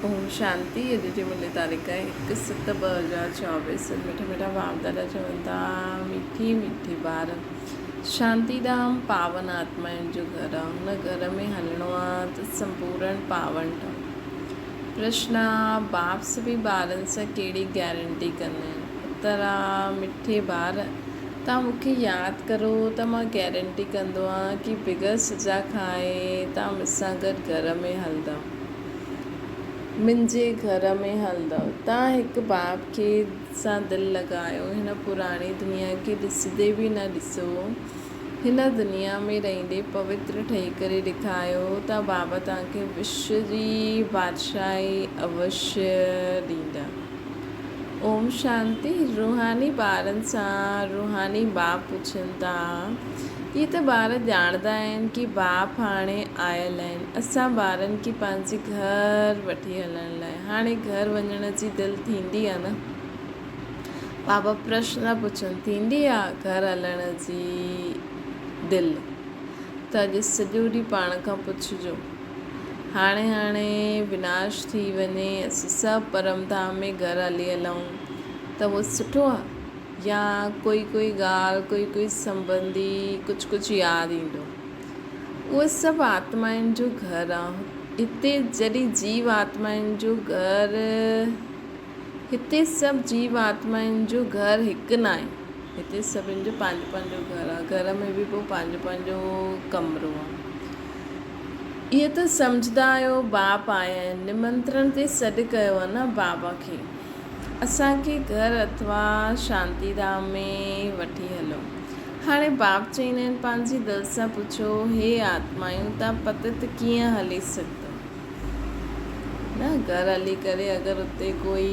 اوم شانتي اڄ جي ملي تاريخ آهي هڪ ست 2024 سڀ مٺا مٺا ڀاء دادا چون ٿا مٺي مٺي ٻار شانتي ڌام پاون آتمائن جو گهر آ هن گهر ۾ هلڻو آ ته سمپورڻ پاون ٺهو پرشن آ باپ سڀئي ٻارن سان ڪهڙي گيرنٽي ڪندا آهن اتر آ مٺي ٻار تان مون کي ياد ڪرو ته مان گيرنٽي ڪندو آن ڪي بغير سزا کائي تان مون سان گڏ گهر ۾ هلندؤ منهنجي گهر ۾ هلندؤ. تان هڪ باپ کي سان دل لڳايو. هن پراڻي دنيا کي ڏسندي به نه ڏسو. هن دنيا ۾ رهندي پوتر ٺهي ڪري ڏيکايو ته بابا توهان کي وشو جي بادشاهي اوشيه ڏيندا. اوم شانتي روحاني ٻارن سان روحاني باپ پڇن ٿا. اهي ته ٻار ڄاڻندا آهن ڪي باپ هاڻي آيل آهن اسان ٻارن کي پنهنجي گهر وٺي هلڻ لاء. هاڻي گهر وڃڻ جي دل ٿيندي آ نه؟ بابا پرشن ٿا پڇن ٿيندي آ گهر هلڻ جي دل؟ ته اڄ سڄو ڏينهن پاڻ کان پڇجو. هاڻي هاڻي وناش ٿي وڃي اسين سڀ پرم ڌام ۾ گهر هلي هلون ته اهو سٺو آ يا ڪوئي ڪوئي ڳالهه ڪوئي ڪوئي سنٻنڌي ڪجهه ڪجهه ياد ايندو. اهو سڀ آتمائن جو گهر آ. هتي جڏهن جيو آتمائن جو گهر هتي سڀ جيو آتمائن جو گهر هڪ ناهي. هتي سڀن جو پنهنجو پنهنجو گهر آ. گهر ۾ به پوء پنهنجو پنهنجو ڪمرو آ. اهي ته سمجهندا آهيو باپ آيا آهن. نمنترڻ تي سڏ ڪيو آ نه بابا کي. اسان کي گهر اٿوا شانتي ڌام ۾ وٺي هلو. هاڻي باپ چئيندا آهن، پنهنجي دل سان پڇو، هي آتمايون، توهان پتت ڪيئن هلي سگهندؤ؟ نه گهر هلي ڪري اگر اتي ڪوئي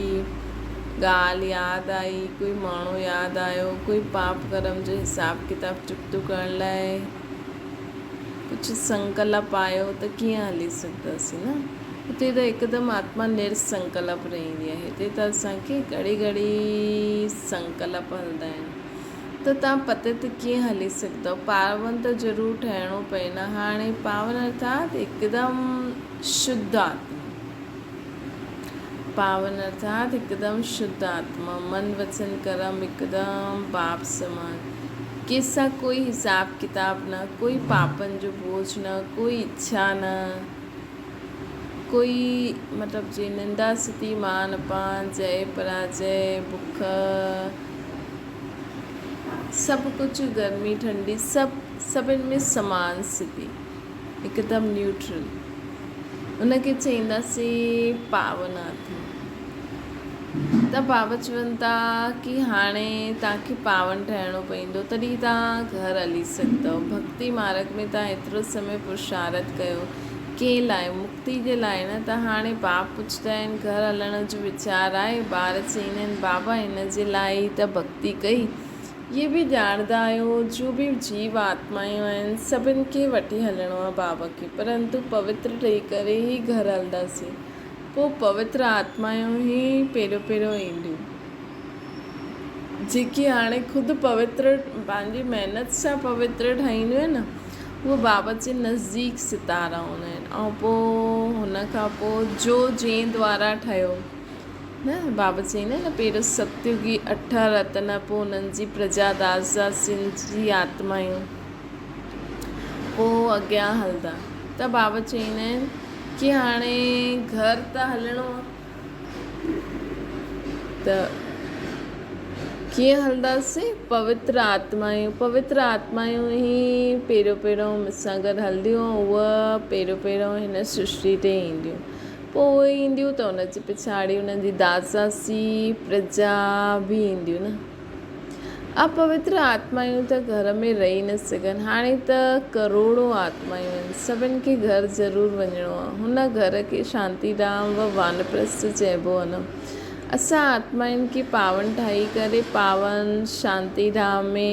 ڳالهه ياد آئي، ڪوئي ماڻهو ياد آيو، ڪوئي پاپ ڪرم جو حساب ڪتاب چڪتو ڪرڻ لاء ڪجهه سنڪلپ آيو ته ڪيئن هلي سگهنداسين نه؟ اتي ته هڪدم آتما نرسنڪلپ رهندي آهي، هتي ته اسان کي گهڙي گهڙي سنڪلپ هلندا آهن. ته توهان پتت ڪيئن هلي سگهندؤ؟ پاون ته ضرور ٺهڻو پئي نه. هاڻي پاون ارٿات هڪدم شڌ آتما. پاون ارٿات هڪدم شڌ آتما، من وچن ڪرم هڪدم باپ سمان. ڪنهن سان ڪوئي حساب ڪتاب نه، ڪوئي پاپن جو بوجهه نه، ڪوئي اڇا نه، ڪوئي مطلب جي نندا ستي مان اپان، جئه پراجئه، بک، سڀ ڪجهه گرمي ٺنڊي سڀ سڀن ۾ سمان سڌي هڪدم نيوٽرل ان کي چئينداسين پاون آتما ته بابا چون ٿا ڪي هاڻي توهان کي پاون ٺهڻو پوندو تڏهن توهان گهر هلي سگهندؤ ڀڳتي مارگ ۾ توهان ايترو سمي پرشارٿ ڪيو ڪنهن لاء؟ مڪتي جي لاء نه ته هاڻي باپ پڇندا آهن، گهر هلڻ جو ويچار آهي؟ ٻار چئيندا آهن، بابا ان جي لاء ئي ته ڀڳتي ڪئي. اهي به ڄاڻندا آهيو، جون به جيو آتمائون آهن، سڀن کي وٺي هلڻو آهي بابا کي، پرنتو پوتر ٺهي ڪري ئي گهر هلنداسين. پوء پوتر آتمائون ئي پهريون پهريون اينديون. جيڪي هاڻي خود پوتر پنهنجي محنت سان پوتر ٺهينديون آهن نه اهي بابا جي نزديڪ ستارا هوندا آهن ۽ پوء هن کان پوء جو جنهن دوارا ٺهيو نه بابا چئيندا آهن نه پهريون ستيگي اٺ رتن پوء انهن جي پرجا داس داسين جي آتمايون پوء اڳيان هلندا ته بابا چئيندا آهن ڪي هاڻي گهر ته هلڻو آهي ته ڪيئن هلنداسين؟ پوتر آتمايون، پوتر آتمايون ئي پهريون پهريون مون سان گڏ هلنديون ۽ اهي پهريون پهريون هن سرشٽي تي اينديون. پوء اهي اينديون ته ان جي پڇاڙي انهن جي داساسي پرجا به اينديون نه. اپوتر آتمايون ته گهر ۾ رهي نه سگهن. هاڻي ته ڪروڙون آتمايون آهن. سڀن کي گهر ضرور وڃڻو آهي. هن گهر کي شانتي ڌام و وانپرسٿ چئبو آهي نه. اسان آتمائن کي پاون ٺاهي ڪري پاون شانتي ڌام ۾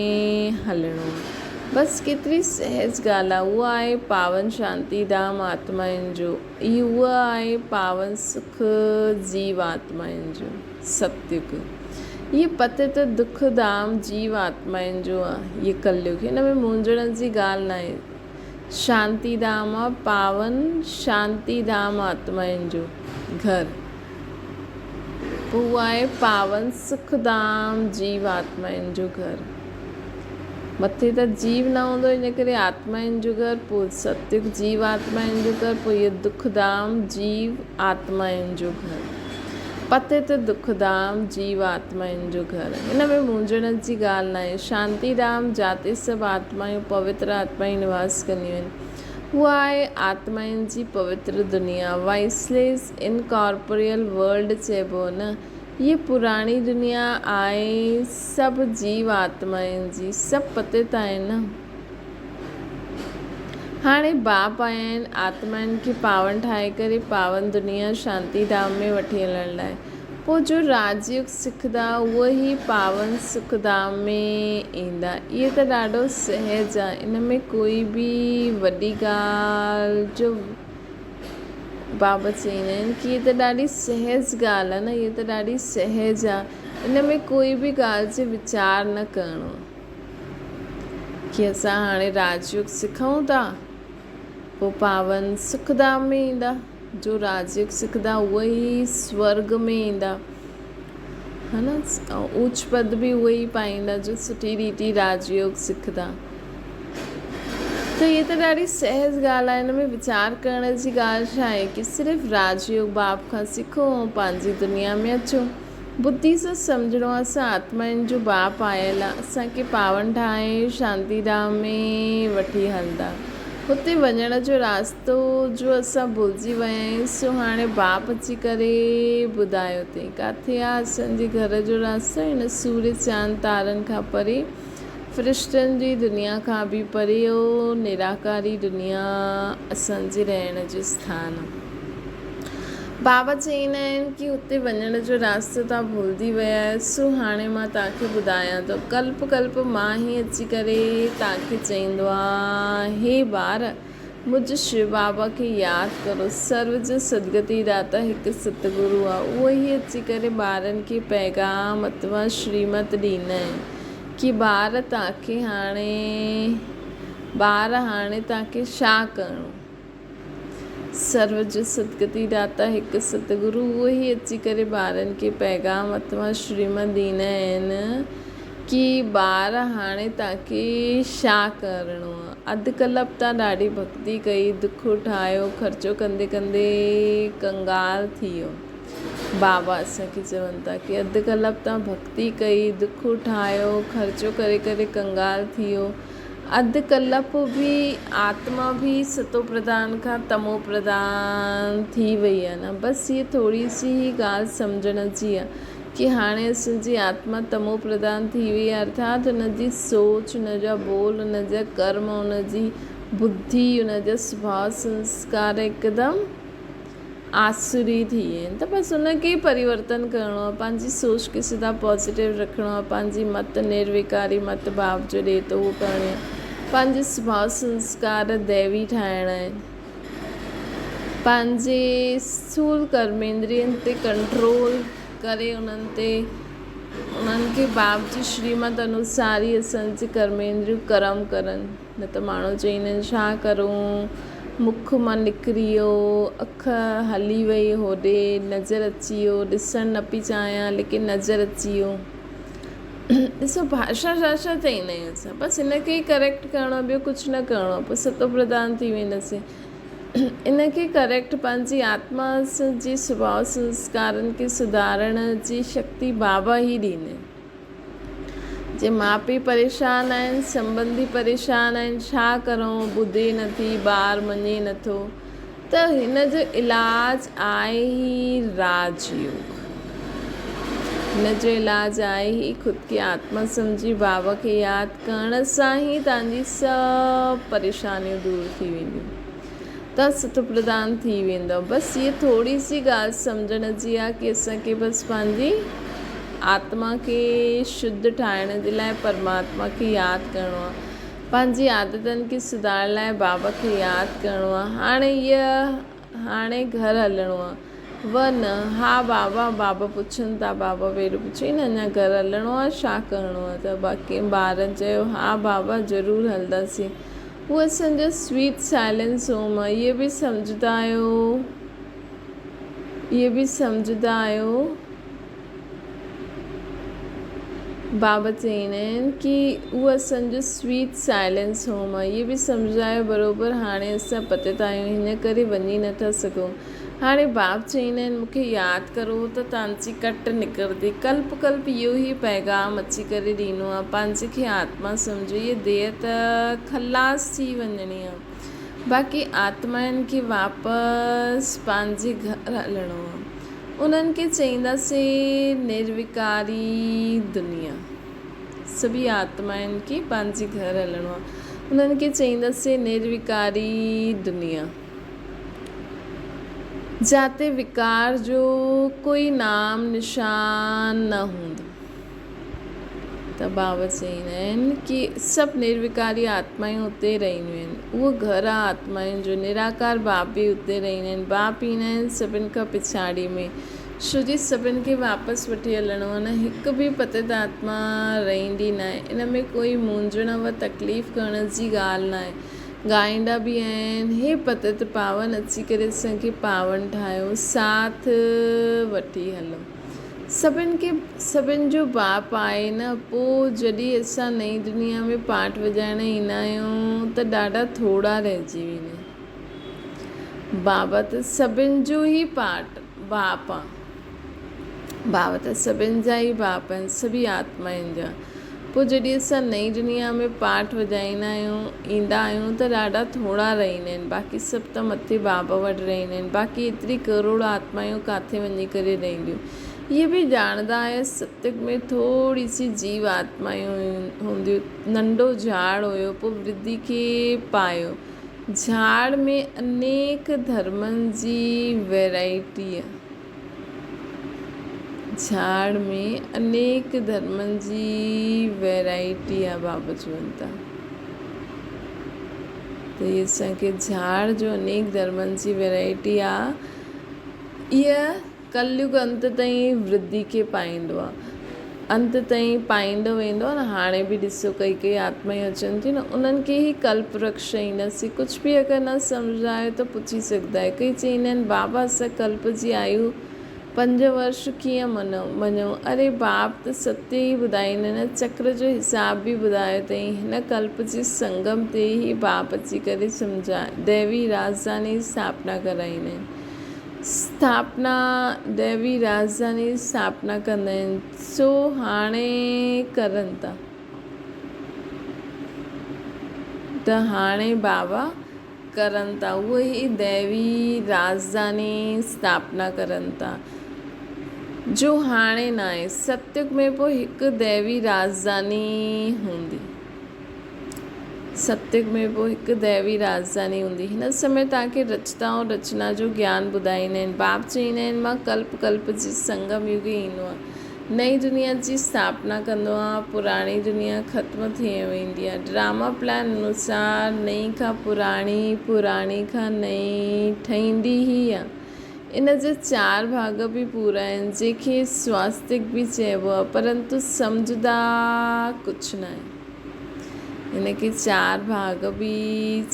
هلڻو آهي. بس ڪيتري سهج ڳالهه آهي. اهو آهي پاون شانتي ڌام آتمائن جو. اهو آهي پاون سک جيو آتمائن جو. ستيگ. هيء پتت دک ڌام جيو آتمائن جو آ. هيء ڪليگ. هن ۾ مونجهڻ جي ڳالهه ناهي. شانتي ڌام آ، پاون شانتي ڌام آتمائن جو. گهر. پوء اهو آهي پاون سک ڌام جيو آتمائن جو گهر. مٿي ته جيو نه هوندو ان ڪري آتمائن جو گهر، پوء ستيگ جيو آتمائن جو گهر، پوء اهو دک ڌام جيو آتمائن جو گهر. پتت دک ڌام جيو آتمائن جو گهر. ان ۾ مونجهڻ جي ڳالهه ناهي. شانتي ڌام جاتي سڀ آتمائون پوتر آتمائون نواس ڪنديون آهن. اها آهي آتمائن جي پوتر دنيا، Voiceless Incorporeal World چئبو نه. هيء پراڻي دنيا آهي سڀ جيو آتمائن جي، سڀ پتت آهن نه. هاڻي باپ آيا آهن آتمائن کي پاون ٺاهي ڪري پاون دنيا شانتي ڌام ۾ وٺي هلڻ لاء. پوء جو راجيوگ سکندا اهي ئي پاون سک ڌام ۾ ايندا. اهي ته ڏاڍو سهج آ، ان ۾ ڪوئي به وڏي ڳالهه جو بابا چئيندا آهن ڪي هي ته ڏاڍي سهج ڳالهه آ نه، هي ته ڏاڍي سهج آ، ان ۾ ڪوئي به ڳالهه جي ويچار نه ڪرڻو آ ڪي اسان هاڻي راجيوگ سکون ٿا پوء پاون سک ڌام ۾ ايندا. جو راجيوگ سکندا اهي ئي سورڳ ۾ ايندا ها نه اوچ پد به اهي ئي پائيندا جو سٺي ريتي راجيوگ سکندا ته هي ته ڏاڍي سهج ڳالهه آهي هن ۾ ويچار ڪرڻ جي ڳالهه ڇا آهي ڪي صرف راجيوگ باپ کان سکو ۽ پنهنجي دنيا ۾ اچو ٻڌي سان سمجهڻو آهي اسان آتمائن جو باپ آيل آهي اسان کي پاون ٺاهي شانتي ڌام ۾ وٺي هلندا هتي وڃڻ جو راستو جو اسان ڀلجي ويا آهيون سو هاڻي باپ اچي ڪري ٻڌايو اٿئي ڪاٿي آ اسان جي گهر جو راستو هن سورج چاند تارن کان پري فرشتن جي دنيا کان به پري او نراڪاري دنيا اسان جي رهڻ جو اسٿان آ. بابا چئيندا آهن ڪي اتي وڃڻ جو راستو توهان ڀلجي ويا آهيو سو هاڻي مان توهان کي ٻڌايان ٿو ڪلپ ڪلپ مان ئي اچي ڪري توهان کي چئيندو آهيان هي ٻار مجھ شو بابا کي ياد ڪرو سرو جو سدگتي داتا هڪ ستگرو آهي اهو ئي اچي ڪري ٻارن کي پيغام اتوا شريمت ڏيندا آهن ڪي ٻار توهان کي هاڻي ٻار هاڻي توهان کي ڇا ڪرڻو سرو جو سدگتي داتا هڪ ستگرو اهو ئي اچي ڪري ٻارن کي پيغام اتما شريمت ڏيندا آهن ڪي ٻار هاڻي توهان کي ڇا ڪرڻو آهي اڌ ڪلپ توهان ڏاڍي ڀڳتي ڪئي دک اٺايو خرچو ڪندي ڪندي ڪنگال ٿي ويو بابا اسان کي چون ٿا ڪي اڌ ڪلپ توهان ڀڳتي ڪئي دک اٺايو خرچو ڪري ڪري ڪنگال ٿي ويو اڌ ڪلپ به آتما به ستو پرڌان کان تمو پرڌان ٿي وئي آهي نه بس هيء ٿوري سي ئي ڳالهه سمجهڻ جي آهي ڪي هاڻي اسان جي آتما تمو پرڌان ٿي وئي آهي ارٿات ان جي سوچ ان جا ٻول ان جا ڪرم ان جي ٻڌي ان جا سڀاء سنسڪار هڪدم آسري ٿي ويا آهن ته بس ان کي ئي پريورتن ڪرڻو آهي پنهنجي سوچ کي سدا پازيٽو رکڻو آهي پنهنجي مت نرويڪاري مت ڀاو جو ڏي ٿو اهو ڪرڻي آهي پنهنجي سڀاء سنسڪار ديوي ٺاهڻا آهن پنهنجي اسٿول ڪرميندرين تي ڪنٽرول ڪري انهن تي انهن کي باپ جي شريمت انوسار ئي اسان جي ڪرميندريون ڪرم ڪرن نه ته ماڻهو چئيندا آهن ڇا ڪرون مک مان نڪري ويو، اک هلي وئي هوڏي، نظر اچي ويو، ڏسڻ نه پئي چاهيان ليڪن نظر اچي ويو. ڏسو ڀاشا ڇا ڇا چئيندا آهيون اسان بس ان کي ئي ڪريڪٽ ڪرڻو آهي ٻيو ڪجهه نه ڪرڻو آهي پوء ستو پرڌان ٿي وينداسين. ان کي ڪريڪٽ پنهنجي آتما جي سڀاء سنسڪارن کي سڌارڻ جي شڪتي بابا ئي ڏيندا آهن. جي ماء پيء پريشان آهن، سنٻنڌي پريشان آهن، ڇا ڪرون، ٻڌي نٿي، ٻار مڃي نٿو ته هن جو علاج آهي ئي راج يوگ. هن جو علاج آهي ئي خود کي آتما سمجهي بابا کي ياد ڪرڻ سان ئي توهان جي سڀ پريشانيون دور ٿي وينديون. توهان ستوپرڌان ٿي ويندؤ. بس هيء ٿوري سي ڳالهه سمجهڻ جي آهي ڪي اسان کي بس پنهنجي آتما کي شڌ ٺاهڻ جي لاء پرماتما کي ياد ڪرڻو آهي. پنهنجي عادتن کي سڌارڻ لاء بابا کي ياد ڪرڻو آهي. هاڻي هيء هاڻي گهر هلڻو آهي. و نه ها بابا بابا پڇن ٿا بابا ويرو پڇيائين نه اڃا گهر هلڻو آهي ڇا ڪرڻو آهي ته باقي ٻارن چيو ها بابا ضرور هلنداسين. هو اسان جو سويٽ سائلنس هوم آهي اهي به سمجهندا آهيو. اهي به سمجهندا آهيو. بابا چئيندا آهن ڪي اهو اسان جو سويٽ سائلنس هوم آهي. اهي به سمجهندا آهيو بروبر هاڻي اسان پتيت آهيون هن ڪري وڃي نه ٿا سگهون. هاڻي باب چئيندا آهن مون کي ياد ڪرو ته توهان جي ڪٽ نڪرندي. ڪلپ ڪلپ اهو ئي پيغام اچي ڪري ڏيندو آهي. پنهنجي کي آتما سمجهو. هيء ديهه ته خلاص ٿي وڃڻي آهي. باقي آتمائن کي واپس پنهنجي گهر هلڻو آهي. انهن کي چئينداسين نروڪاري دنيا. سڀئي آتمائن کي پنهنجي گهر هلڻو آهي. انهن کي چئينداسين نروڪاري دنيا. جاتي وڪار جو ڪوئي نام نشان نه هوندو. ته بابا چئيندا آهن ڪي سڀ نروڪاري آتمائون اتي رهنديون آهن. اهو گهر آهي آتمائن جو. نراڪار باپ به اتي رهندا آهن. باپ ايندا آهن سڀن کان پڇاڙي ۾. ڇو جي سڀن کي واپس وٺي هلڻو آهي نه هڪ به پتيت آتما رهندي ناهي. ان ۾ ڪوئي مونجهڻ و تڪليف ڪرڻ جي ڳالهه ناهي. ڳائيندا به آهن، هي پتيت پاون اچي ڪري اسان کي پاون ٺاهيو، ساٿ وٺي هلو. سڀن کي سڀن جو باپ آهي نه، پوء جڏهن اسان نئين دنيا ۾ پاٺ وڄائڻ ايندا آهيون ته ڏاڍا ٿورا رهجي ويندا آهن. بابا ته سڀن جو ئي پاٺ باپ آ. بابا ته سڀن جا ئي باپ آهن، سڀئي آتمائن جا. پوء جڏهن اسان نئين دنيا ۾ پاٺ وڄائيندا آهيون، ايندا آهيون ته ڏاڍا ٿورا رهندا آهن، باقي سڀ ته مٿي بابا وٽ رهندا آهن، باقي ايتري ڪروڙ آتمائون ڪاٿي وڃي ڪري رهنديون. اهي به ڄاڻندا آهيو ستيگ ۾ ٿوري سي جيو آتمائون هونديون. ننڍو جهاڙ هيو، پوء ورڌي کي پايو. جهاڙ ۾ انيڪ ڌرمن جي ويرائٽي آهي. جھاڙ ۾ انيڪ ڌرمن جي ويرائٽي آ بابا چون ٿا ته هي اسان کي جھاڙ جو انيڪ ڌرمن جي ويرائٽي آ اها ڪليگ انت تائين ورڌي کي پائيندو آ انت تائين پائيندو ويندو آ نه هاڻي به ڏسو ڪئي ڪئي آتمائون اچن ٿيون نه انهن کي هي ڪلپ ورڪش چئينداسين ڪجهه به اگر نه سمجهندا آهيو ته پڇي سگهندا آهيو ڪئي چئيندا آهن بابا اسان ڪلپ جي آيو پنج ورش ڪيئن مڃون اري باپ ته ستيه ئي ٻڌائيندا نه چڪر جو حساب به ٻڌايو اٿئي هن ڪلپ جي سنگم تي ئي باپ اچي ڪري سمجهائي ديوي راجڌاني اسٿاپنا ڪرائيندا آهن اسٿاپنا، ديوي راجڌاني جي اسٿاپنا ڪندا آهن، سو هاڻي ڪرن ٿا. ته هاڻي بابا ڪرن ٿا، اهي ئي ديوي راجڌاني اسٿاپنا ڪرن ٿا، جو هاڻي ناهي. ستيگ ۾ پوء هڪ ديوي راجڌاني هوندي. ستيگ ۾ به هڪ ديوي راجڌاني هوندي. هن سمي توهان کي رچتا ۽ رچنا جو گيان ٻڌائيندا آهن. باپ چئيندا آهن، مان ڪلپ ڪلپ جي سنگم يگي ايندو آهيان. نئين دنيا جي اسٿاپنا ڪندو آهيان. پراڻي دنيا ختم ٿي ويندي آهي. ڊراما پلان انوسار نئين کان پراڻي، پراڻي کان نئين ٺهيندي ئي آهي. ان جا چار ڀاڳ به پورا آهن، جنهن کي سواستڪ به چئبو آهي، پرنتو سمجهندا ڪجهه ناهن. هن کي چار ڀاڳ به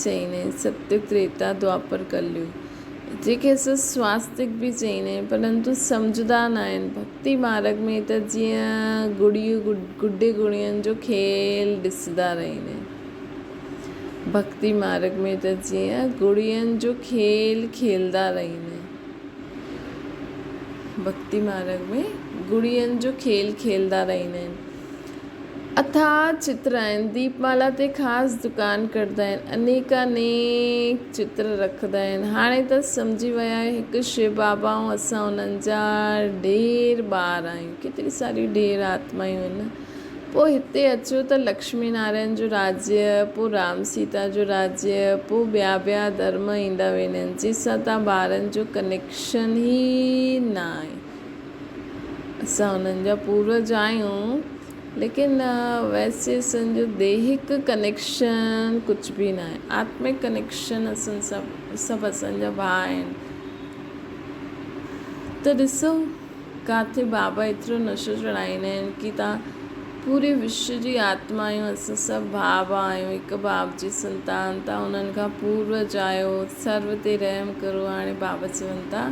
چئيندا آهن، ستيگ، تريتا، دوآپر، ڪليگ. جنهن کي اسان سواستڪ به چئيندا آهيون، پرنتو سمجهندا ناهن. ڀڳتي مارڳ ۾ ته جيئن گڙيون گڊي گڙين جو کيل ڏسندا رهندا آهن. ڀڳتي مارڳ ۾ ته جيئن گڙين جو کيل کيلدا رهندا آهن. ڀڳتي مارڳ ۾ گڙين جو کيل کيلدا رهندا آهن. اٿاهه چتر آهن. ديپ مالا تي خاص دڪان ڪڍندا آهن. انيڪانيڪ چتر رکندا آهن. هاڻي ته سمجهي ويا آهيو هڪ شو بابا ۽ اسان انهن جا ڍير ٻار آهيون. ڪيتري ساريون ڍير آتمائون آهن نه. پوء هتي اچو ته لڪشمي نارائڻ جو راجيه، پوء رام سيتا جو راجيه، پوء ٻيا ٻيا ڌرم ايندا ويندا آهن، جنهن سان توهان ٻارن جو ڪنيڪشن ئي نه آهي. اسان انهن جا پوروج آهيون، ليڪن ويسي اسان جو ديهڪ ڪنيڪشن ڪجهه به نه آهي. آتمڪ ڪنيڪشن اسان سان سڀ اسان جا ڀاء آهن. ته ڏسو! ڪاٿي بابا ايترو نشو چڙهائيندا آهن ڪي تان پوري وشو جي آتما آهيون اسان سڀ ڀاء ڀاء آهيون هڪ باپ جي سنتان تان انهن کان پوروج آهيو سرو تي رحم ڪرو هاڻي بابا چون ٿا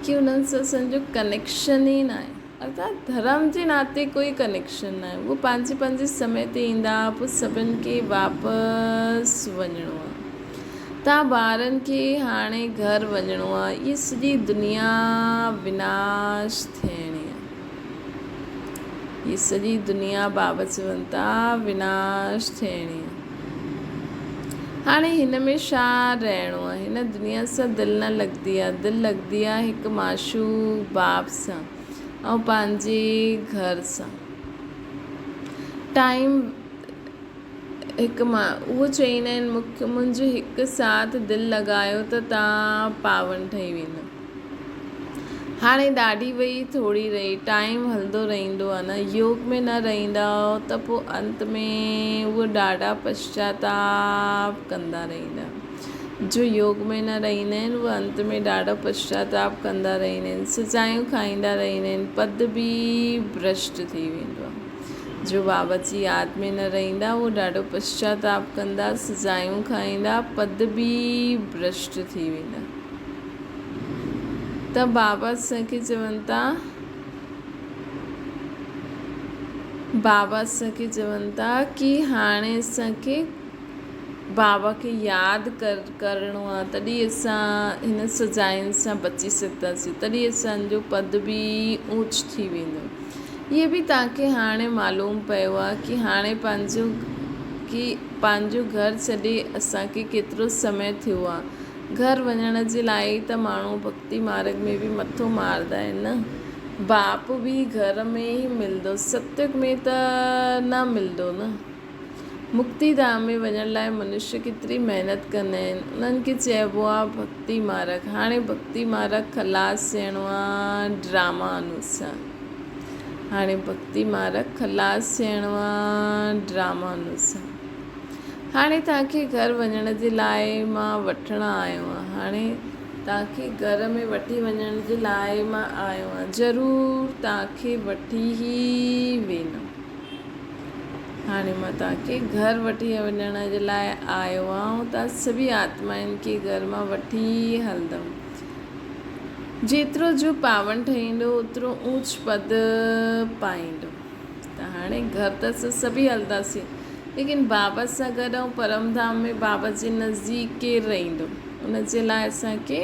ڪي انهن سان اسان جو ڪنيڪشن ئي ناهي. ارٿات ڌرم جي ناتي ڪوئي ڪنيڪشن ناهي. اهو پنهنجي پنهنجي سمي تي ايندا پوء سڀن کي واپس وڃڻو آهي. تان ٻارن کي هاڻي گهر وڃڻو آهي. هيء سڄي دنيا وناش ٿيڻي آهي. هيء سڄي دنيا بابا چون ٿا وناش ٿيڻي آهي. هاڻي هن ۾ ڇا رهڻو آهي؟ هن دنيا سان دل نه لڳندي آهي. دل لڳندي آهي هڪ معشوق باپ سان ۽ پنهنجي گهر سان. ٽائيم هڪ مان اهو چئيندا آهن مون کي منهنجي هڪ ساٿ دل لڳايو ته تان پاون ٺهي ويندو. هاڻي ڏاڍي وئي ٿوري رهي ٽائيم هلندو رهندو آ نه يوگ ۾ نه رهندائو ته پو انت ۾ اهو ڏاڍا پشچاتاپ ڪندا رهندا جو يوگ ۾ نه رهندا آهن اهي انت ۾ ڏاڍو پشچاتاپ ڪندا رهندا آهن سزايون کائيندا رهندا آهن پد به ڀرشٽ ٿي ويندو آ جو بابا جي ياد ۾ نه رهندا اهو ڏاڍو پشچاتاپ ڪندا سزايون کائيندا پد به ڀرشٽ ٿي ويندا. ته بابا اسان کي چون ٿا بابا اسان کي چون ٿا ڪي هاڻي اسان کي بابا کي ياد ڪر ڪرڻو آ تڏهن اسان هن سزائن سان بچي سگهنداسين تڏهن اسان جو پد به اوچ ٿي ويندو هي به توهان کي هاڻي معلوم پيو آ ڪي هاڻي پنهنجو ڪي پنهنجو گهر ڇڏي اسان کي ڪيترو سمي ٿيو آ گهر وڃڻ جي لاء ئي ته ماڻهو ڀڳتي مارڳ ۾ به مٿو مارندا آهن نه. باپ به گهر ۾ ئي ملندو، ستيگ ۾ ته نه ملندو نه. مڪتي ڌام ۾ وڃڻ لاء منشيه ڪيتري محنت ڪندا آهن. انهن کي چئبو آهي ڀڳتي مارڳ. هاڻي ڀڳتي مارڳ خلاص ٿيڻو آهي ڊراما انوسار. هاڻي ڀڳتي مارڳ خلاص ٿيڻو آهي ڊراما انوسار. هاڻي توهان کي گهر وڃڻ جي لاء مان وٺڻ آيو آهيان. هاڻي توهان کي گهر ۾ وٺي وڃڻ جي لاء مان آيو آهيان. ضرور توهان کي وٺي ئي ويندم. هاڻي مان توهان کي گهر وٺي وڃڻ جي لاء آيو آهيان ۽ توهان سڀئي آتمائن کي گهر مان وٺي هلندم. جيترو جو پاون ٺهيندو اوترو اوچ پد پائيندو. ته هاڻي گهر ته اسان سڀئي هلنداسين ليڪن بابا سان گڏ ۽ پرم ڌام ۾ بابا جي نزديڪ ڪير رهندو ان جي لاء اسان کي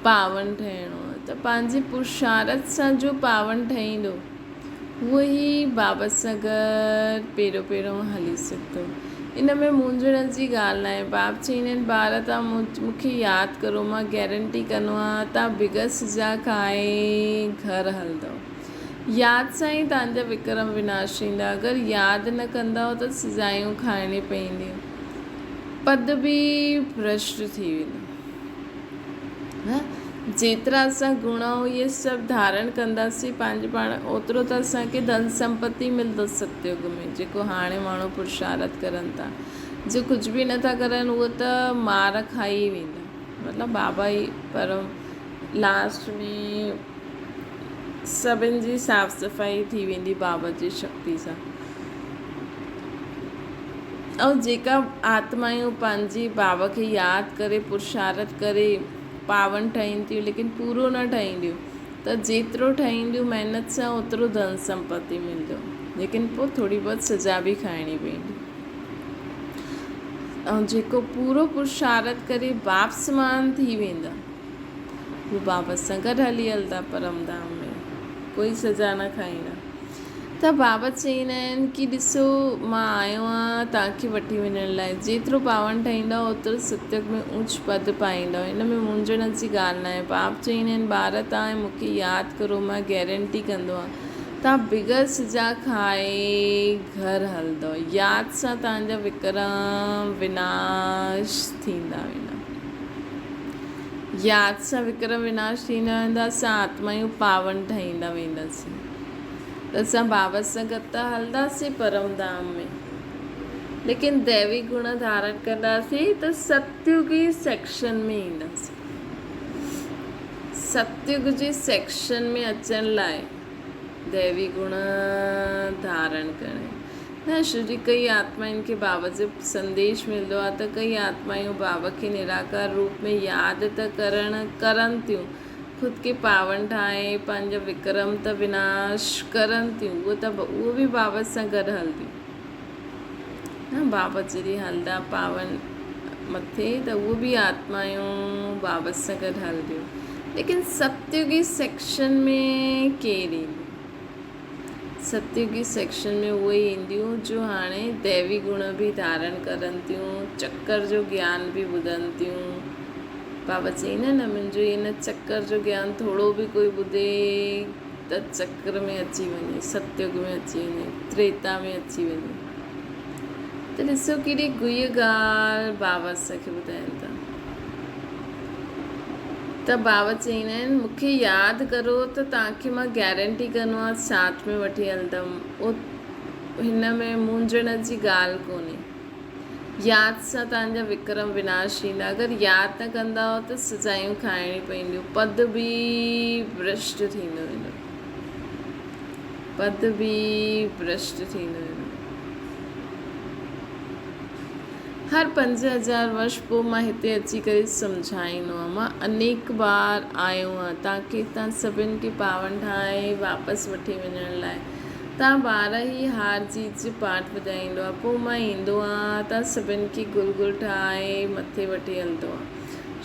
پاون ٺهڻو آهي ته پنهنجي پرشارت سان جو پاون ٺهيندو اهو ئي بابا سان گڏ پيرو پيرو هلي سگهندو ان ۾ مونجهڻ جي ڳالهه ناهي باب چئيندا آهن ٻار تان مون کي ياد ڪرو مان گيرنٽي ڪندو آهيان تان بغير سزا کائي گهر هلندو ياد سان ئي توهان جا وڪرم وناش ٿيندا. اگر ياد نه ڪندؤ ته سزايون کائڻي پونديون. پد به ڀرشٽ ٿي ويندو. جيترا اسان گڻ ۽ اهي سڀ ڌارڻ ڪنداسين پنهنجي پاڻ اوترو ته اسان کي ڌن سمپتي ملندو ستيگ ۾ جيڪو هاڻي ماڻهو پرشارٿ ڪرن ٿا. جو ڪجهه به نٿا ڪرن اهي ته مار کائي ئي ويندا. مطلب بابا ئي پر لاسٽ ۾ سڀن جي صاف صفائي ٿي ويندي بابا جي شڪتي سان ۽ جيڪا آتمائون پنهنجي بابا کي ياد ڪري پرشارت ڪري پاون ٺهين ٿيون ليڪن پورو نه ٺهينديون ته جيترو ٺهينديون محنت سان اوترو ڌن سمپتي ملندو ليڪن پوء ٿوري بهت سزا به کائڻي پوندي ۽ جيڪو پورو پرشارت ڪري باپ سمان ٿي ويندا هو بابا سان گڏ هلي هلندا پرم ڌام ۾ ڪوئي سزا نه کائيندا ته بابا چئيندا آهن ڪي ڏسو مان آيو آهيان توهان کي وٺي وڃڻ لاء جيترو پاون ٺاهيندا اوترو ستيگ ۾ اوچ پد پائيندا ان ۾ مونجهڻ جي ڳالهه ناهي باب چئيندا آهن ٻار توهان مون کي ياد ڪرو مان گيرنٽي ڪندو آهيان توهان بغير سزا کائي گهر هلندو ياد سان توهان جا وڪرم وناش ٿيندا ويندا. ياد سان وڪرم وناش ٿيندا ويندا، اسان آتمايون پاون ٺهيندا وينداسين ته اسان بابا سان گڏ ته هلنداسين پرم ڌام ۾ ليڪن ديوي گڻ ڌارڻ ڪنداسين ته ستيگي سيڪشن ۾ اينداسين. ستيگ جي سيڪشن ۾ اچڻ لاء ديوي گڻ ڌارڻ ڪرڻ نه شو جي ڪئي آتمائن کي بابا جو سنديش ملندو آهي ته ڪئي آتمائون بابا کي نراڪار روپ ۾ ياد ته ڪرڻ ڪرن ٿيون خود کي پاون ٺاهي پنهنجا وڪرم ته وناش ڪرن ٿيون، اهو ته اهو به بابا سان گڏ هلنديون. نه بابا جڏهن هلندا پاون مٿي ته اهو به آتمايون بابا سان گڏ هلنديون. ليڪن ستيوگي سيڪشن ۾ ڪير ايندو؟ ستيوگي سيڪشن ۾ اهي ئي اينديون جو هاڻي ديوي گڻ به ڌارڻ ڪرن ٿيون، چڪر جو گيان به ٻڌن ٿيون. بابا چئين نه منهنجو ان چڪر جو گيان ٿورو به ڪوئي ٻڌي ته چڪر ۾ اچي وڃي، ستيوگ ۾ اچي وڃي، تريتا ۾ اچي وڃي. ته ڏسو ڪيڏي گهي ڳالهه بابا اسان کي ٻڌائين ٿا. ته بابا چئيندا آهن مون کي ياد ڪرو ته توهان کي مان گيرنٽي ڪندو آهيان ساٿ ۾ وٺي هلندم. هن ۾ مونجهڻ جي ڳالهه ڪونهي. ياد سان توهان جا وڪرم وناش ٿيندا. اگر ياد نه ڪندؤ ته سزايون کائڻيون پونديون. پد به ڀرشٽ ٿيندو ويندو. پد به ڀرشٽ ٿيندو ويندو. هر 5000 ورش پوء مان هتي اچي ڪري سمجهائيندو آهيان. مان انيڪ بار آيو آهيان توهان کي توهان سڀن کي پاون ٺاهي واپس وٺي وڃڻ لاء. توهان ٻار هي هار جيت جو پاٺ ٻڌائيندو آهيان. پوء مان ايندو آهيان توهان سڀن کي گل گل ٺاهي مٿي وٺي هلندو آهيان.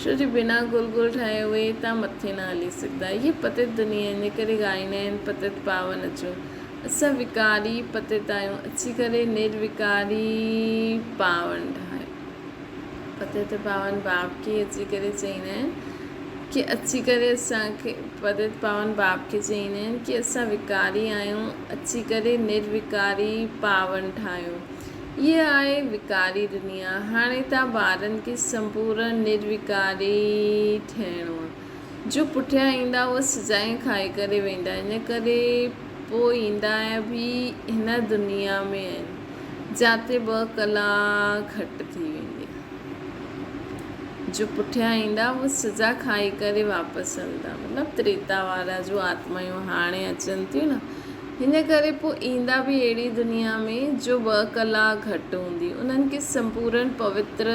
ڇو جو بنا گل گل ٺاهي اهي توهان مٿي نه هلي سگهندا. هيء پتيت دنيا ان ڪري ڳائيندا آهن پتيت پاون اچو. اسان وڪاري پتيت آهيون، اچي ڪري نروڪاري پاون ٺاهيو. پتيت پاون باپ کي اچي ڪري چئيندا آهن ڪي اچي ڪري اسان کي پتيت پاون باپ کي چئيندا آهن ڪي اسان وڪاري آهيون، اچي ڪري نروڪاري پاون ٺاهيو. هيء آهي وڪاري دنيا. هاڻي تان ٻارن کي سمپورن نروڪاري ٺهڻو آهي. جو پٺيان ايندا اهي سزائون کائي ڪري ويندا ان ڪري پوء ايندا به هن دنيا ۾ آهن جاتي ٻه ڪلاڪ گهٽ ٿي ويندي آهي جو پٺيان ايندا اهي سزا کائي ڪري واپس هلندا مطلب تريتا وارا جو آتمايون هاڻي اچن ٿيون نه هن ڪري پوء ايندا به اهڙي دنيا ۾ جو ٻه ڪلاڪ گهٽ هوندي انهن کي سمپورن پوتر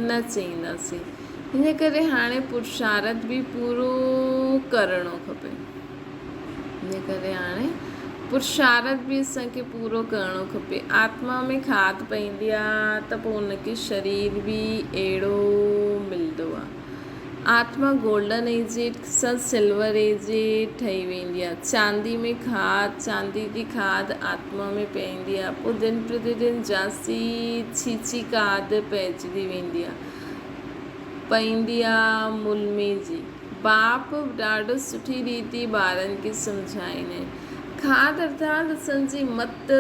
نه چئينداسين ان ڪري هاڻي پرشارٿ به پورو ڪرڻو کپي. ان ڪري هاڻي پرشارٿ به اسان کي پورو ڪرڻو کپي. آتما ۾ کاڌ پئيندي آ ته پوء ان کي شرير به اهڙو ملندو آ. آتما گولڊن ايجڊ سان سلور ايجڊ ٺهي ويندي آ. چاندي ۾ کاڌ، چاندي جي کاڌ آتما ۾ پئيندي آ. پوء دن پرتي دن جاسي ڇيڇي کاڌ پئجندي ويندي آ. پئيندي آ ملمي جي. باپ ڏاڍو سٺي ريتي ٻارن کي سمجهائيندا آهن. کاڌ ارٿات اسان جي مت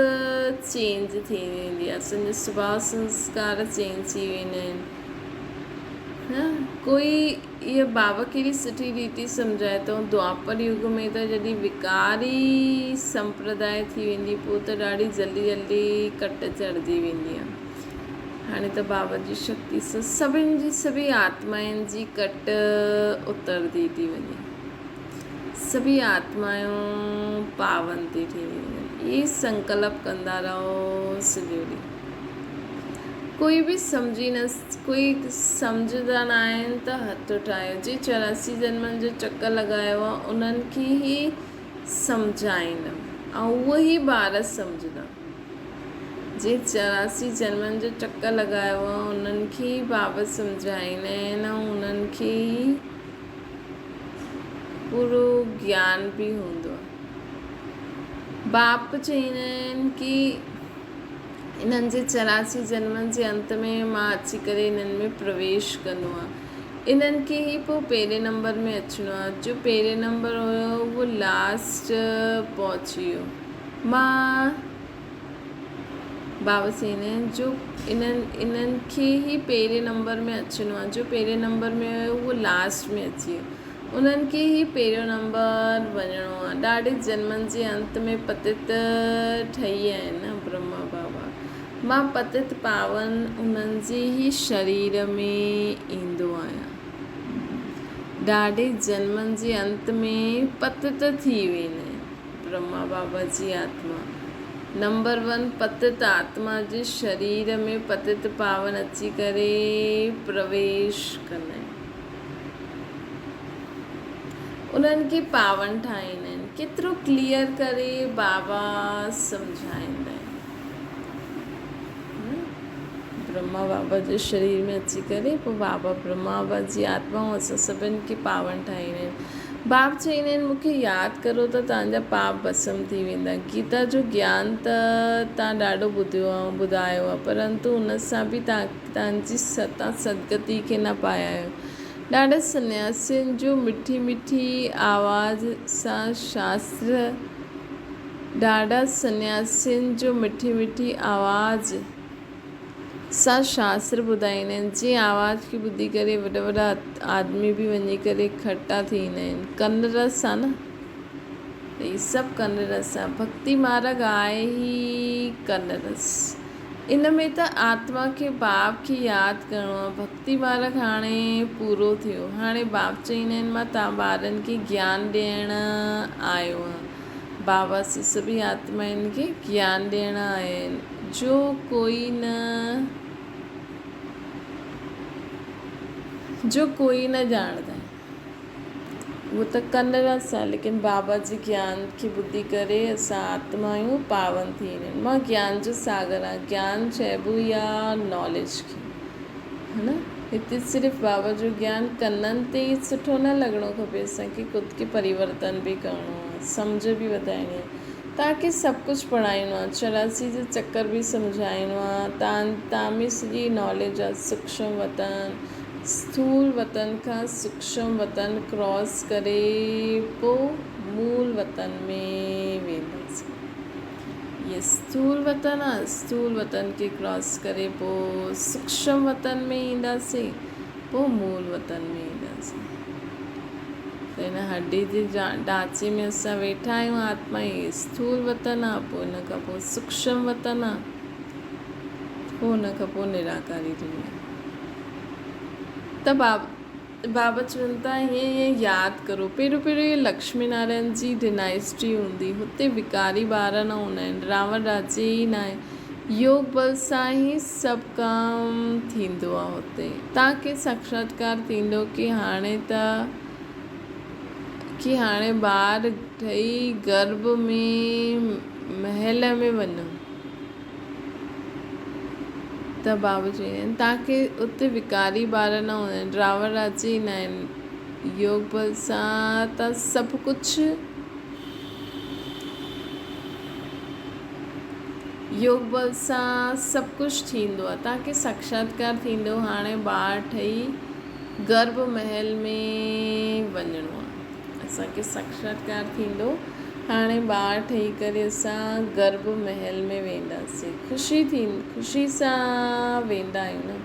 چينج ٿي ويندي آ اسان جو سڀاء سنسڪار چينج ٿي ويندا آهن. ها ڪوئي اها بابا ڪهڙي سٺي ريتي سمجهائي ٿو دوآپر يگ ۾ ته جڏهن وڪار ئي سمپرداء ٿي ويندي پوء ته ڏاڍي جلدي جلدي ڪٽ چڙهجي ويندي آ. هاڻي ته بابا جي شڪتي سان سڀن جي سڀئي آتمائن جي ڪٽ اترندي ٿي وڃي. سڀئي آتمائون پاون ٿي ٿينديون وڃن. اهي سنڪلپ ڪندا رهو سڄو ڏينهن. ڪوئي به سمجهي نه ڪوئي سمجهندا نه آهن ته هٿ اٺايو. جي 84 جنمن جو چڪر لڳايو آهي انهن کي ئي سمجهائيندم ۽ اهي ئي ٻار سمجهندا. جي 84 جنمن جو چڪر لڳايو هو، انهن کي ئي بابت سمجهائيندا آهن ۽ انهن کي ئي پورو گيان به هوندو آهي. باپ چئيندا آهن ڪي انهن جي 84 جنمن جي انت ۾ مان اچي ڪري انهن ۾ پرويش ڪندو آهيان. انهن کي ئي پوء پهرين نمبر ۾ اچڻو آهي. جو پهرين نمبر هيو اهو لاسٽ پهچي ويو. مان بابا چئيندا آهن جو انهن انهن کي ئي پهرين نمبر ۾ اچڻو آهي جو پهرين نمبر ۾ هيو اهو لاسٽ ۾ اچي ويو انهن کي ئي پهريون نمبر وڃڻو آهي ڏاڍي جنمن جي انت ۾ پتت ٺهي آهن نه برهما بابا مان پتت پاون انهن جي ئي شرير ۾ ايندو آهيان ڏاڍي جنمن جي انت ۾ پتت ٿي ويندا آهن. برهما بابا جي آتما نمبر ون پتت آتما جي شرير ۾ پتت پاون اچي ڪري پرويش ڪندا آهن. انهن کي پاون ٺاهيندا آهن. ڪيترو ڪليئر ڪري بابا سمجهائيندا آهن. برهما بابا جي شرير ۾ اچي ڪري پوء بابا برهما بابا جي آتمائون اسان سڀن کي پاون ٺاهيندا آهن. باب چئيندا آهن مون کي ياد ڪرو ته توهان جا پاپ ڀسم ٿي ويندا. گيتا جو گيان ته توهان ڏاڍو ٻڌيو آهي ۽ ٻڌايو آهي پرنتو ان سان به توهان جي توهان سدگتي کي نه پايا آهيو. ڏاڍا سنياسين جو مٺي مٺي آواز سان شاستر ڏاڍا سنياسين جو مٺي مٺي آواز سان شاستر ٻڌائيندا آهن، جنهن آواز کي ٻڌي ڪري وڏا وڏا آدمي به وڃي ڪري کٽا ٿي ايندا آهن. ڪن رس آ نه ته هي سڀ ڪن رس آ. ڀڳتي مارڳ آهي ئي ڪن رس. ان ۾ ته آتما کي باپ کي ياد ڪرڻو آ. ڀڳتي مارڳ هاڻي پورو ٿيو. هاڻي باپ چئيندا آهن مان توهان ٻارن کي گيان ڏيڻ آيو آهيان. بابا سي سڀئي آتمائن کي گيان ڏيڻ آيا آهن، جو ڪوئي نه جو ڪوئي نه ڄاڻندا آهن. اهو ته ڪن رس آهي، ليڪن بابا جي گيان کي ٻڌي ڪري اسان آتمايون پاون ٿي وينديون آهن. مان گيان جو ساگر آهيان، گيان چئبو ئي آهي ناليج کي. ها نه هتي صرف بابا جو گيان ڪنن تي ئي سٺو نه لڳڻو کپي اسان کي خود کي پريورتن به ڪرڻو آ سمجهه به وڌائڻي آ توهان کي سڀ ڪجهه پڙهائڻو آ 84 جو چڪر به سمجهائڻو آ تان تان ۾ سڄي ناليج آ سوڪشم وطن اسٿول وطن کان سوڪشم وطن ڪراس ڪري پو مول وطن ۾ وينداسين. هي اسٿول وطن آ، اسٿول وطن کي ڪراس ڪري پوء سوڪشم وطن ۾ اينداسين، پوء مول وطن ۾ اينداسين. ته هن هڏي جي ڍانچي ۾ اسان ويٺا آهيون آتما هي اسٿول وطن آ، پوء ان کان پوء سوڪشم وطن آ، پوء ان کان پوء نراڪاري دنيا. ته بابا بابا چون ٿا هيئن هيئن ياد ڪرو. پهريون پهريون هيء لڪشمي نارائڻ جي ڊنائسٽي هوندي. هتي وڪاري ٻار نه هوندا آهن. راوڻ راجيه ئي ناهي. يوگ بل سان ئي سڀ ڪم ٿيندو آهي هتي. توهان کي ساکشاتڪار ٿيندو ڪي هاڻي ته ڪي هاڻي ٻار ٺهي گرڀ ۾ محل ۾ وڃو. ته بابا چئي توهان کي اتي وڪاري ٻار نه هوندا آهن، ڊراور راجي ئي نه آهن. يوگ بل سان ته سڀ ڪجهه يوگ بل سان سڀ ڪجهه ٿيندو آهي. توهان کي ساکشاتڪار ٿيندو هاڻي ٻار ٺهي گرڀ محل ۾ وڃڻو آهي. اسان کي ساکشاتڪار ٿيندو. هاڻي ٻار ٺهي ڪري اسان گرڀ محل ۾ وينداسين. خوشي ٿي خوشي سان ويندا آهيون نه.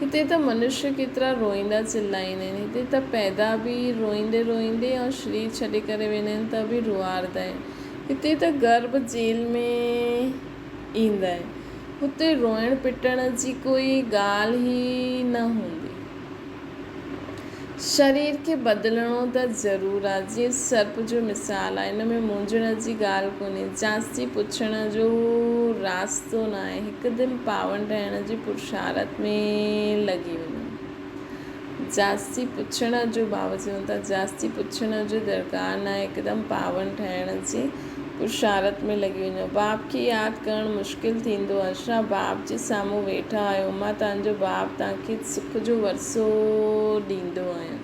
هتي ته منشيه ڪيترا روئيندا چلائيندا آهن. هتي ته پيدا به روئيندي روئيندي ۽ شرير ڇڏي ڪري ويندا آهن ته به روئاردا آهن. هتي ته گرڀ جيل ۾ ايندا آهن. هتي روئڻ پٽڻ جي ڪوئي ڳالهه ئي نه هوندي. شرير کي بدلڻو ته ضرور آ. جيئن سرپ جو مثال آ. ان ۾ مونجهڻ جي ڳالهه ڪونهي. جاستي پڇڻ جو راستو ناهي. هڪدم پاون ٺهڻ جي پرشارت ۾ لڳي وڃو. جاستي پڇڻ جو بابا چون ٿا جاستي پڇڻ جو درڪار ناهي. هڪدم پاون ٺهڻ جي پرشارت ۾ لڳي وڃو. باپ کي ياد ڪرڻ مشڪل ٿيندو آ. ڇا باپ جي سامهون ويٺا آهيو. مان توهان جو باپ توهان کي سک جو ورثو ڏيندو آهيان.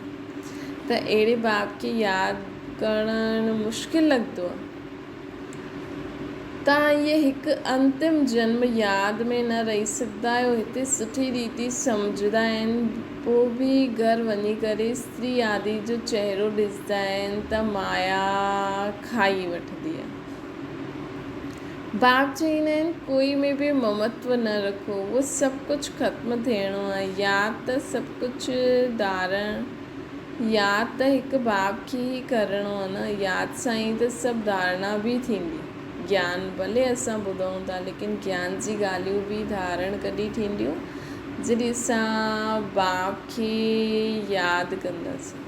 ته اهڙي باپ کي ياد ڪرڻ مشڪل لڳندو آ. توهان اهي هڪ انتم جنم ياد ۾ نه رهي سگهندا آهيو. هتي سٺي ريتي سمجهندا آهن. پوء به گهر وڃي ڪري استري آدي جو چهرو ڏسندا آهن ته مايا کائي وٺندي آهي. باپ چئيندا آهن ڪوئي ۾ به ممتو نه رکو اهو سڀ ڪجهه ختم ٿيڻو آهي. ياد ته سڀ ڪجهه ڌارڻ ياد ته هڪ باپ کي ئي ڪرڻو آهي نه ياد سان ئي ته سڀ ڌارڻا به ٿيندي. گيان ڀلي اسان ٻڌون ٿا ليڪن گيان جي ڳالهيون به ڌارڻ ڪڏهن ٿينديون جڏهن اسان باپ کي ياد ڪنداسين.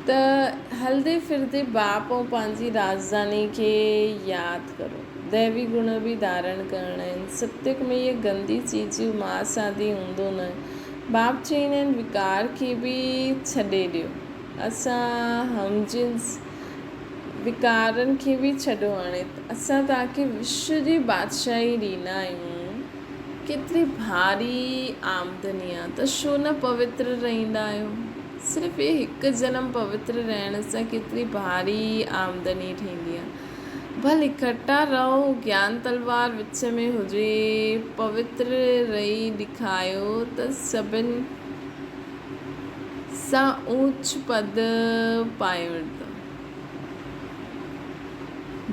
ته هلندي ڦرندي باپ ۽ پنهنجي راڄڌاني کي ياد ڪرو. دئوي گڻ به ڌارڻ ڪرڻا آهن. ستيگ ۾ اهي گندي چيزون ماس آدي هوندو نه. باپ چئيندا آهن وڪار کي به ڇڏي ڏيو. اسان هم جنس وڪارن کي به ڇڏو هاڻي اسان توهان کي وشو جي بادشاهي ڏيندا آهيون. ڪيتري ڀاري آمدني آ ته ڇو نه پوتر رهندا آهيو. صرف هي هڪ جنم پوتر رهڻ سان ڪيتري ڀاري آمدني ٿيندي آ. ڀل اڪٺا رهو، گيان تلوار وچ ۾ هجي، پوتر رهي ڏيکايو ته سڀن سان اوچ پد پائي وٺندؤ.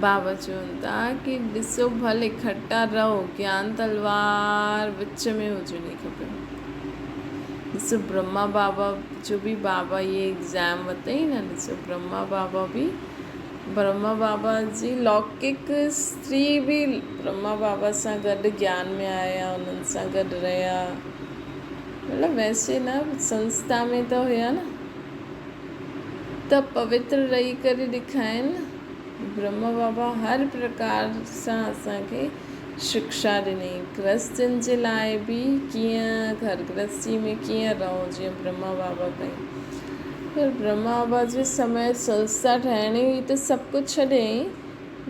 بابا چون ٿا ڪي ڏسو ڀل اڪٺا رهو، گيان تلوار وچ ۾ هجڻي کپي. ڏسو برهما بابا جو به بابا اهي ايگزام ورتائين نه، ڏسو برهما بابا به برهما بابا جي لوڪڪ استري به برهما بابا سان گڏ گيان ۾ آيا، انهن سان گڏ رهيا، مطلب ويسي نه سنسٿا ۾ ته هيا نه. ته پوتر رهي ڪري ڏيکائين. برهما بابا هر پرڪار سان اسان کي شڪشا ڏني. گرهستين جي لاء به ڪيئن گهر گرهستي ۾ ڪيئن رهو جيئن برهما بابا ڪئي. پر برهما بابا جي سمي سنسٿا ٺاهڻي هئي ته سڀ ڪجهه ڇڏيائين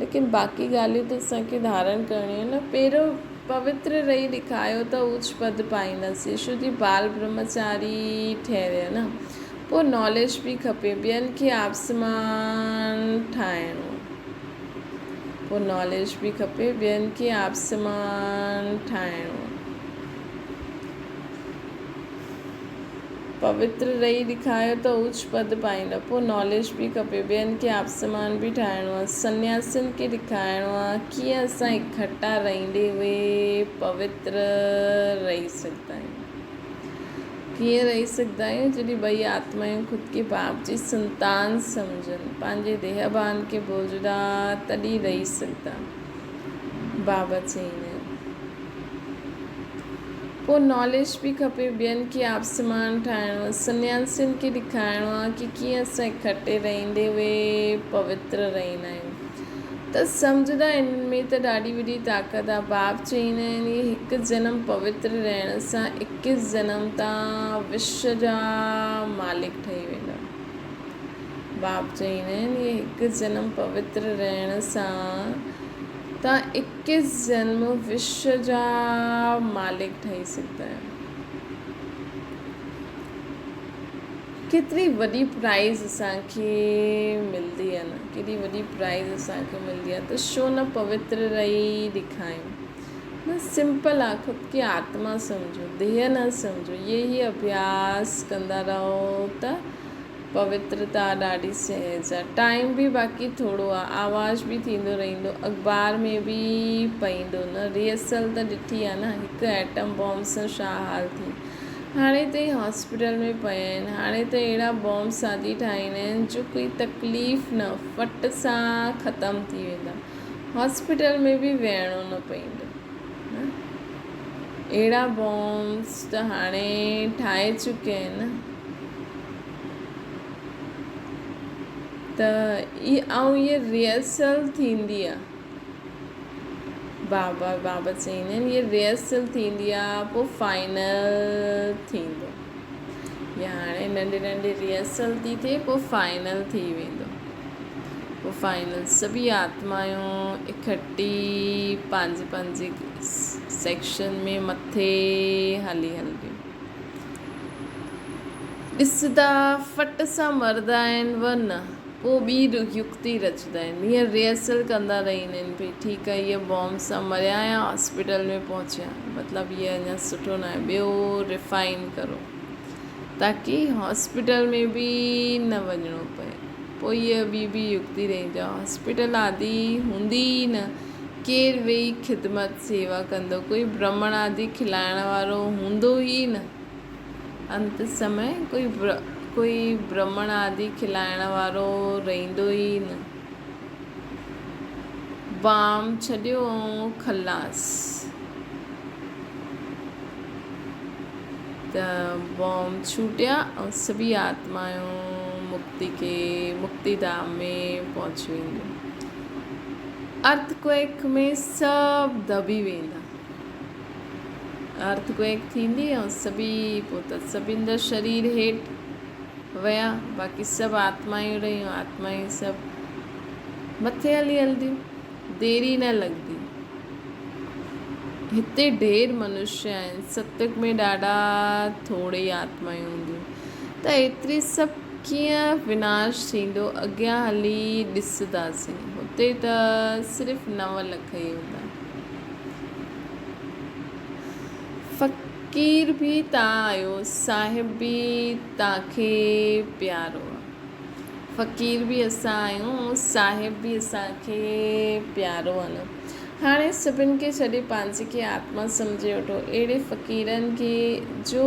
ليڪن باقي ڳالهيون ته اسان کي ڌارڻ ڪرڻيون آهن نه. پهريون پوتر رهي ڏيکايو ته اوچ پد پائينداسين. شو جي بال برهمچاري ٺهريا نه. پوء ناليج به کپي ٻين کي آپسمان ٺاهڻو پوء ناليج به کپي ٻين کي آپسمان ٺاهڻو پوتر رهي ڏيکايو ته اوچ پد پائيندا پوء ناليج به کپي ٻين کي آپسمان به ٺاهڻو آهي سنياسين کي ڏيکائڻو آهي ڪيئن اسان اڪٺا رهندي هئي پوتر رهي سگهندا آهيون. ڪيئن رهي سگهندا آهيون جڏهن ٻئي آتمائون خود کي باپ جي سنتان سمجهن، پنهنجي ديهه ڀان کي ڀلجندا تڏهن رهي سگهندا. بابا چئيندا آهن. پوء ناليج به کپي، ٻين کي آپسمان ٺاهڻو آهي، سنياسين کي ڏيکارڻو آهي ڪي ڪيئن اسان اڪٺي رهندي اهي پوتر رهندا آهيون. ته سمجهندا انهن ۾ ته ڏاڍي وڏي طاقت آ. باپ چئيندا آهن اهي هڪ جنم پوتر رهڻ سان اڪيس جنم تان وشو جا مالڪ ٺهي ويندا. باپ چئيندا آهن اهي هڪ جنم پوتر رهڻ سان تان اڪيس جنم وشو جا مالڪ ٺهي سگهندا آهيو. ڪيتري وڏي پرائز اسان کي ملدي آهي نه ڪيڏي وڏي پرائز اسان کي ملدي آهي ته ڇو نه پوتر رهي ڏيکايون نه سمپل آهي خود کي آتما سمجهو ديهه نه سمجهو اهي ئي اڀياس ڪندا رهو ته پوترتا ڏاڍي سهج آهي ٽائيم به باقي ٿورو آهي آواز به ٿيندو رهندو اخبار ۾ به پئيندو نه ريهرسل ته ڏٺي آهي نه هڪ ايٽم بام سان ڇا حال ٿي هاڻي تائين هاسپيٽل ۾ پيا آهن. هاڻي ته اهڙا بومب سادي ٺاهيندا آهن جو ڪوئي تڪليف نه ڦٽ سان ختم ٿي ويندا. هاسپيٽل ۾ به ويهڻو نه پئيندو. اهڙا بومبس ته هاڻي ٺاهي چڪيا آهن نه ته ۽ اهي ريهرسل ٿيندي آهي. بابا بابا چئيندا آهن هيء ريهرسل ٿيندي آ پوء فائنل ٿيندو يا هاڻي ننڍي ننڍي ريهرسل ٿي ٿئي پوء فائنل ٿي ويندو پوء فائنل سڀئي آتمائون اڪٺي پنهنجي پنهنجي سيڪشن ۾ مٿي هلي هلنديون ڏسندا ڦٽ سان مردا آهن و نه پوء ٻي يڪتي رچندا آهن. هيئن ريهرسل ڪندا رهندا آهن ڀئي ٺيڪ آهي هيء بام سان مريا يا هاسپيٽل ۾ پهچيا مطلب هيء اڃا سٺو ناهي ٻيو ريفائن ڪرو تاڪي هاسپيٽل ۾ به نه وڃڻو پئي پوء هيء ٻي به يڪتي رهندي آهي هاسپيٽل آدي هوندي ئي نه ڪير ويهي خدمت سيوا ڪندو ڪوئي برهمڻ آدي کلائڻ وارو هوندو ئي نه. انت سمي ڪوئي ڪوئي برهمڻ آدي کلائڻ وارو رهندو ئي نه. بام ڇڏيو ۽ خلاص. ته بام ڇوٽيا ۽ سڀئي آتمائون مڪتي کي مڪتي ڌام ۾ پهچي وينديون. ارٿ ڪوئيڪ ۾ سڀ دٻي ويندا. ارٿ ڪوئيڪ ٿيندي ۽ سڀئي پوء ته سڀن جا شرير هيٺ ويا، باقي سڀ آتمائون رهيون، آتمائون سڀ مٿي هلي هلنديون، دير ئي نه لڳندي. هتي ڍير منشيه آهن، ستيگ ۾ ڏاڍا ٿوري آتمائون هونديون، ته ايتري سڀ ڪيئن وناش ٿيندو، اڳيان هلي ڏسنداسين. هتي ته صرف 9 لک ئي هوندا. فقير به تان آهيو، صاحب به تان کي پيارو آ. فقير به اسان آهيون، صاحب به اسان کي پيارو آ نه. هاڻي سڀن کي ڇڏي پنهنجي کي آتما سمجهي وٺو. اهڙي فقيرن کي جو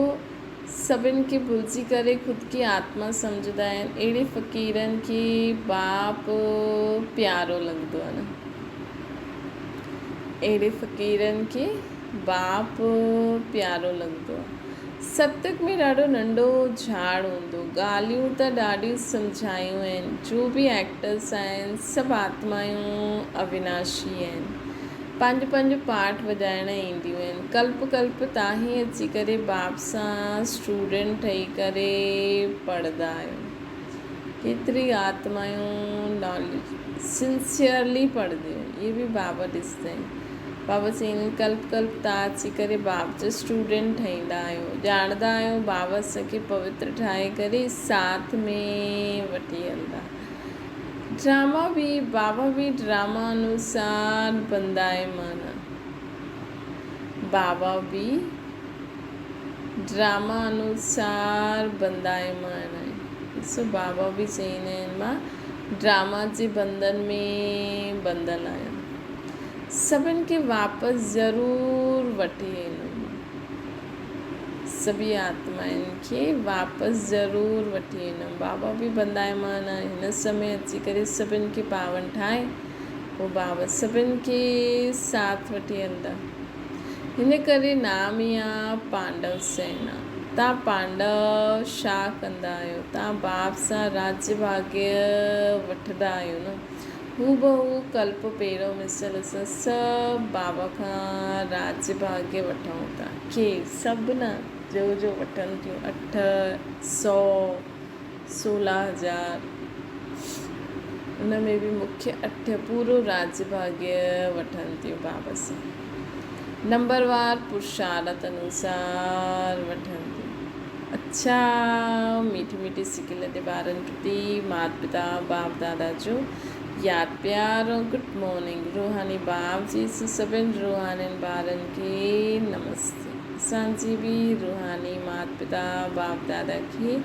سڀن کي ڀلجي ڪري خود کي آتما سمجهندا آهن، اهڙي فقيرن کي باپ پيارو لڳندو آ نه. اهڙي فقيرن کي باپ پيارو لڳندو آ. ستيگ ۾ ڏاڍو ننڍو جهاڙ هوندو. ڳالهيون ته ڏاڍيون سمجهايون آهن. جو به ايڪٽرس آهن سڀ آتمايون اويناشي آهن. پنهنجو پنهنجو پارٽ وڄائڻ اينديون آهن. ڪلپ ڪلپ تاهين اچي ڪري باپ سان اسٽوڊنٽ ٺهي ڪري پڙهندا آهيو. ڪيتري آتمايون ناليج سنسيئرلي پڙهنديون آهن. اهي به بابا ڏسندا آهن. بابا چئين ڪلپ ڪلپ تان اچي ڪري باب جا اسٽوڊنٽ ٺهيندا آهيو. ڄاڻندا آهيو بابا اسان کي پوتر ٺاهي ڪري ساٿ ۾ وٺي هلندا. ڊراما به بابا به ڊراما انوسار بندايمان آ. بابا به ڊراما انوسار بندايمان آهي. ڏسو بابا به چئيندا آهن مان ڊراما جي بندن ۾ بندل آهيان. سڀن کي واپس ضرور وٺي ايندم. سڀئي آتمائن کي واپس ضرور وٺي ايندم. بابا به بندايمان آهي. هن سمي اچي ڪري سڀن کي پاون ٺاهي پوء بابا سڀن کي ساٿ وٺي هلندا. هن ڪري نام ئي آ پانڊو سينا. تان پانڊو ڇا ڪندا آهيو؟ تان باپ سان راڄ ڀاڳيه وٺندا آهيو نه؟ هوبهو ڪلپ پهريون مثل اسان سڀ بابا کان راڄ ڀاڳيه وٺون ٿا. ڪي سڀ نه جو جو وٺن ٿيون اٺ سو سولهه هزار ان ۾ به مکيه اٺ پورو راڄ ڀاڳيه وٺن ٿيون بابا سان نمبر وار پرشارت انوسار وٺن ٿيون. اڇا ميٺي ميٺي سڪيل تي ٻارن پرتي مات پتا باپ دادا جو ياد پيار ۽ گڊ مارننگ روحاني باپ جي سڀن روحانين ٻارن کي نمستي اسان جي به روحاني مات پتا باپ دادا کي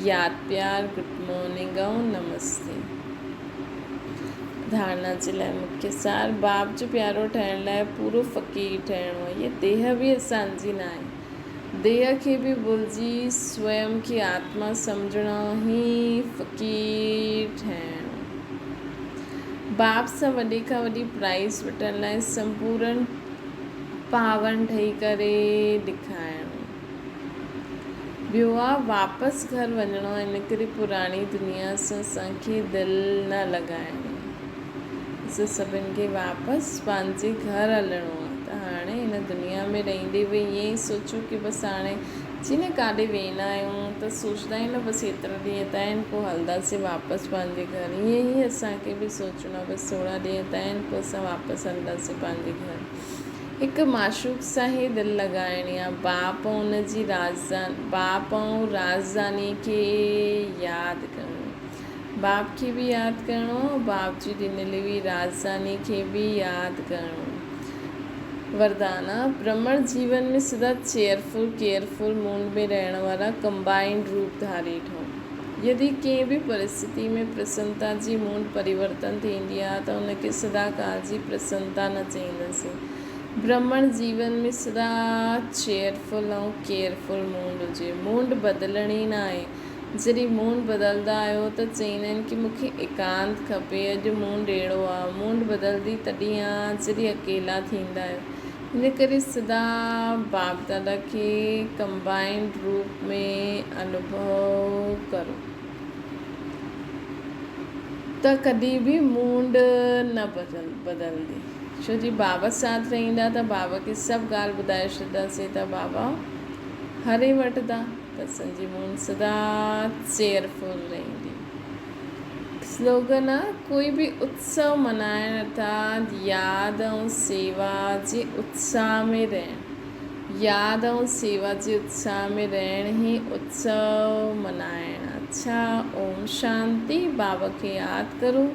ياد پيار گڊ مارننگ ۽ نمستي. ڌارڻا جي لاء مکيه سار باپ جو پيارو ٺهڻ لاء پورو فقير ٺهڻو آهي. هيء ديهه به اسان جي ناهي. ديهه کي به ڀلجي سويم کي آتما سمجهڻ ئي فقير ٺهڻ. باپ سان وڏي کان وڏي پرائيز وٺڻ لاء سمپورن پاون ٺهي ڪري ڏيکارڻو. ٻيو آ واپس گهر وڃڻو ان ڪري پراڻي دنيا سان اسان کي دل نه لڳائڻي. اسان سڀن کي واپس پنهنجي گهر هلڻو آ ته هاڻي هن دنيا ۾ رهندي به ائين ئي سوچو ڪي بس هاڻي جي نه ڪاڏي ويندا آهيون ته سوچدا آهيون نه بس ايترا ڏينهن ته آهن پوء هلنداسين واپس پنهنجي گهر ائين ئي اسان کي به سوچڻو آ بس ٿورا ڏينهن ته آهن پوء اسان واپس هلنداسين پنهنجي گهر. هڪ معشوق سان ئي دل لڳائڻي آ باپ ۽ ان جي رازدان باپ ۽ رازداني کي ياد ڪرڻو. باپ کي به ياد ڪرڻو ۽ باپ جي ڏنل هئي رازداني کي به ياد ڪرڻو. وردانا، برهمڻ جيون ۾ سدا چيئرفل، ڪيئرفل مونڊ ۾ رهڻ وارا ڪمبائينڊ روپ ڌاري ٺهو. يدي ڪنهن به پرسٿتي ۾ پرسنتا جي مونڊ پريورتن ٿيندي آ ته ان کي سدا ڪال جي پرسنتا نه چئينداسين. برهمڻ جيون ۾ سدا چيئرفل ۽ ڪيئرفل مونڊ هجي. مونڊ بدلڻي ناهي. جڏهن مونڊ بدلدا آهيو ته چئيندا آهن ڪي مون کي ايڪانت کپي، اڄ مونڊ اهڙو آ. مونڊ بدلدي تڏهن آ جڏهن اڪيلا ٿيندا آهيو. ان ڪري سدا باپ دادا کي ڪمبائنڊ روپ ۾ انوڀو ڪرو ته ڪڏهن به مونڊ نه بدلدي. ڇو جي بابا ساٿ رهندا ته بابا کي سڀ ڳالهه ٻڌائي ڇڏنداسين ته بابا هري وٺندا. ته اسان جي مون سدا چيئرفل رهندي. سلوگن آ، ڪوئي به اتسو منائڻ ارٿات ياد ۽ سيوا جي اتساهه ۾ رهڻ. ياد ۽ سيوا جي اتساهه ۾ رهڻ ئي اتسو منائڻ. اڇا اوم شانتي. بابا کي ياد ڪرو.